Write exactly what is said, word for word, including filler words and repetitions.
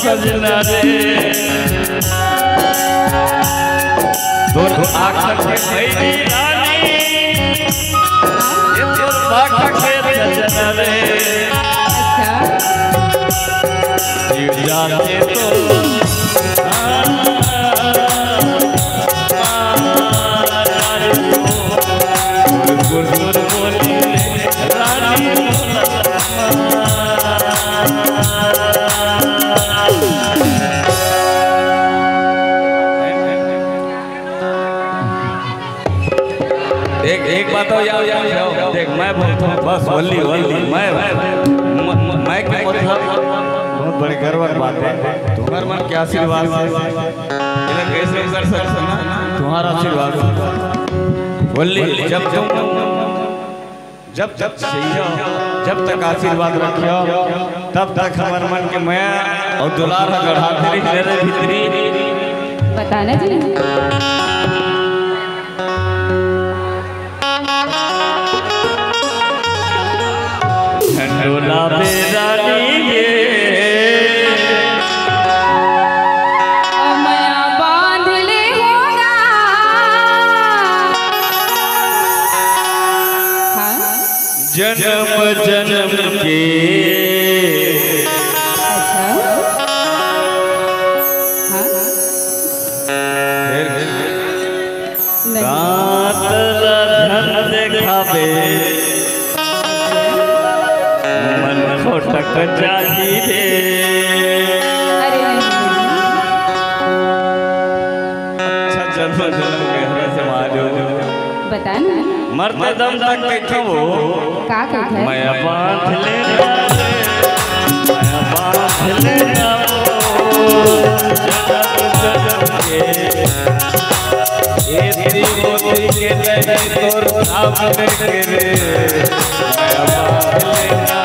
सजना रे, तोर आँख के भैरी रानी, ये तोर बाँख के सजना रे। अच्छा। जीव जान के तो एक, एक बात और याद रखियो। देख, मैं बोलता हूँ, बस वल्ली, वल्ली, मैं, म-, म-, मैं के मतलब बहुत बड़े गर्व की बात है। तुम्हारे मन के आशीर्वाद से ये लोग कैसे कर सकते हैं ना? तुम्हारा आशीर्वाद। वल्ली, जब तुम, जब तक चाहिए, जब तक आशीर्वाद रखियो, तब तक हमारे मन के मया और दुलार ह गढ़ाते रही मेरे भीतरी। बताना जी। झंडोला बेरानी ये। मया बांध ले होगा। हाँ? जन्म जन्म के। अच्छा। हाँ? फिर नहीं। दांत ला धन देखावे, मन खोटक जाही रे। अरे नहीं। अच्छा, जन्म जन्म के हरे से मारो। बता ना। मरते दम तक कहिथों वो। का कहिथे? मया बांध ले, मया बांध ले ना वो, जन्म जन्म के। ए श्रीमती के नहीं तोर सामने के रे, मया बांध ले ना